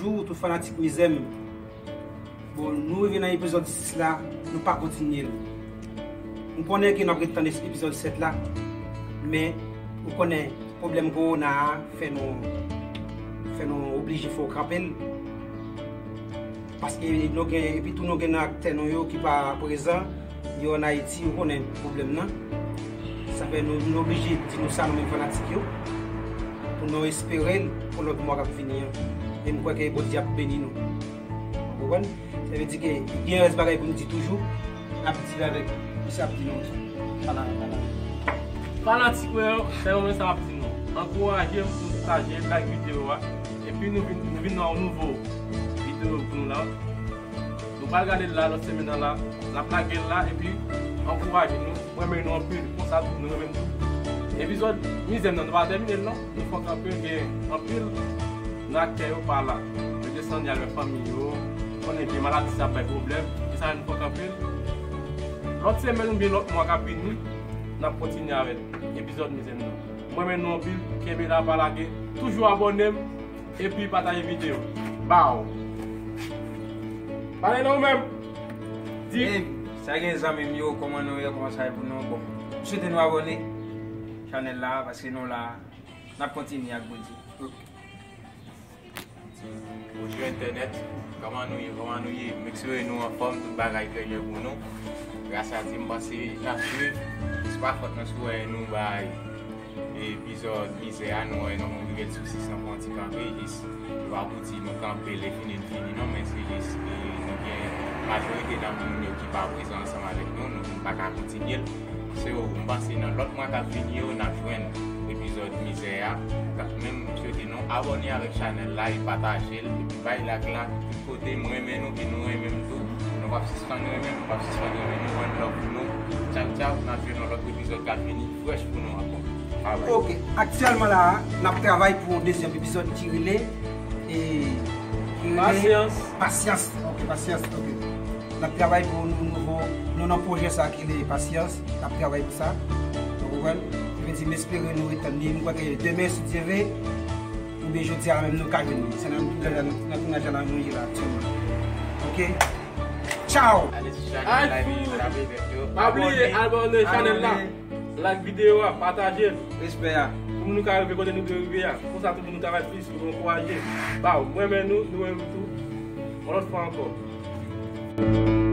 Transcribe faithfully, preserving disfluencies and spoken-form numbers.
Bonjou tout fanatik Mizè m. Bon, nou rive nan epizòd sis la, nou pa kontinye l. M konnen ke n ap ret tann epizòd sèt la, men ou konnen pwoblèm kowona a fè nou, fè nou oblije fè w kanpe l. Paske nou gen, epi tou nou gen nan aktè nou yo ki pa prezan, yo ann Ayiti, ou konnen pwoblèm nan. Sa fè nou, nou oblije di nou sa, nou menm fanatik yo, pou nou espere l pou lòt mwa k ap vini an. E m kwè ke Bondye ap beni nou. Ou konprann? Sa vle di ke gen rès bagay pou n di toujou, n ap di l avèk misye ap di nou. Pala, pala. Fanatik mwen yo, se yon mesaj m ap di nou. Ankouraje m pou nou pataje, like videyo a. Epi nou vin, nou vin nan yon nouvo videyo pou nou la. Nou pral gade l la, lòt semèn nan la. N ap lage l la, epi ankouraje nou. Mwen renmen nou anpil, konsa tou nou renmen m tou. Epizòd Mizè m nan, nou pa tèmine l non. Nou fè w kanpe, gen anpil nan aktè yo pa la. Yo desann y al wè fanmi yo. Konnen byen maladi sa ap bay pwoblèm. E sa nou fè w kanpe. Lòt semèn oubyen lòt mwa k ap vini, n ap kontinye avèk epizòd Mizè m nan. Mwen renmen nou anpil, kenbe la, pa lage. Toujou abòne m. Epi pataje videyo. Baw. Pale non ou menm. Di. Hey, sa gen zanmi m yo, kòman nou ye, kòman sa ye pou nou? Bon, m swete nou abòne chanèl la, paske nou la, n ap kontinye ak Bondye. Bonjou entènèt, kòman nou ye, kòman nou ye? M espere nou anfòm, tout bagay trè byen pou nou. Gras a Dye, m panse n ap swiv. Se pa fòt nou si w wè nou bay epizòd Mizè a, nou wè nou rive sou sis lan pou yon ti kanpe, jis, nou pa pou di nou kanpe l e fini, l fini non, men se jis, e, nou gen majorite nan moun yo ki pa prezan ansanm avèk nou, nou, nou pa ka kontinye l. So, m panse nan lòt mwa k ap vini yo, n ap jwenn epizòd Mizè a. Men m swete nou abòne avèk chanèl la e pataje l, epi bay like la. Kote m renmen nou, ke nou renmen m tou. Nou p ap sispann renmen m, m p ap sispann renmen nou. One love pou nou. Tchaw, tchaw. N ap jwenn yon lòt epizòd k ap vini frèch pou nou ankò. Alright. Ok, aktyèlman la, n ap travay pou yon dezyèm epizòd ki rele, e, ki rele Pasyans. Pasyans. Ok, Pasyans, ok. N ap travay pou nou nouvo, nou nan pwojè sa ki rele Pasyans. N ap travay pou sa. Ou konprann? Sa vle di, m espere nou ret tann li. M kwè ke demen, si Dye vle, oubyen jodi a menm nou ka jwenn li. Se nan, nan, nan tounaj la nou ye la aktyèlman. Ok? Tchaw! Ale sou chanèl la, epi tape bèt yo. Pa bliye abòne chanèl la. Abòne. Like videyo a, pataje l. Respè a. Pou nou ka rive kote nou dwe rive a. Konsa tou pou nou travay plis, pou nou ankouraje. Baw, mwen renmen nou, nou renmen m tou. Yon lòt fwa ankò.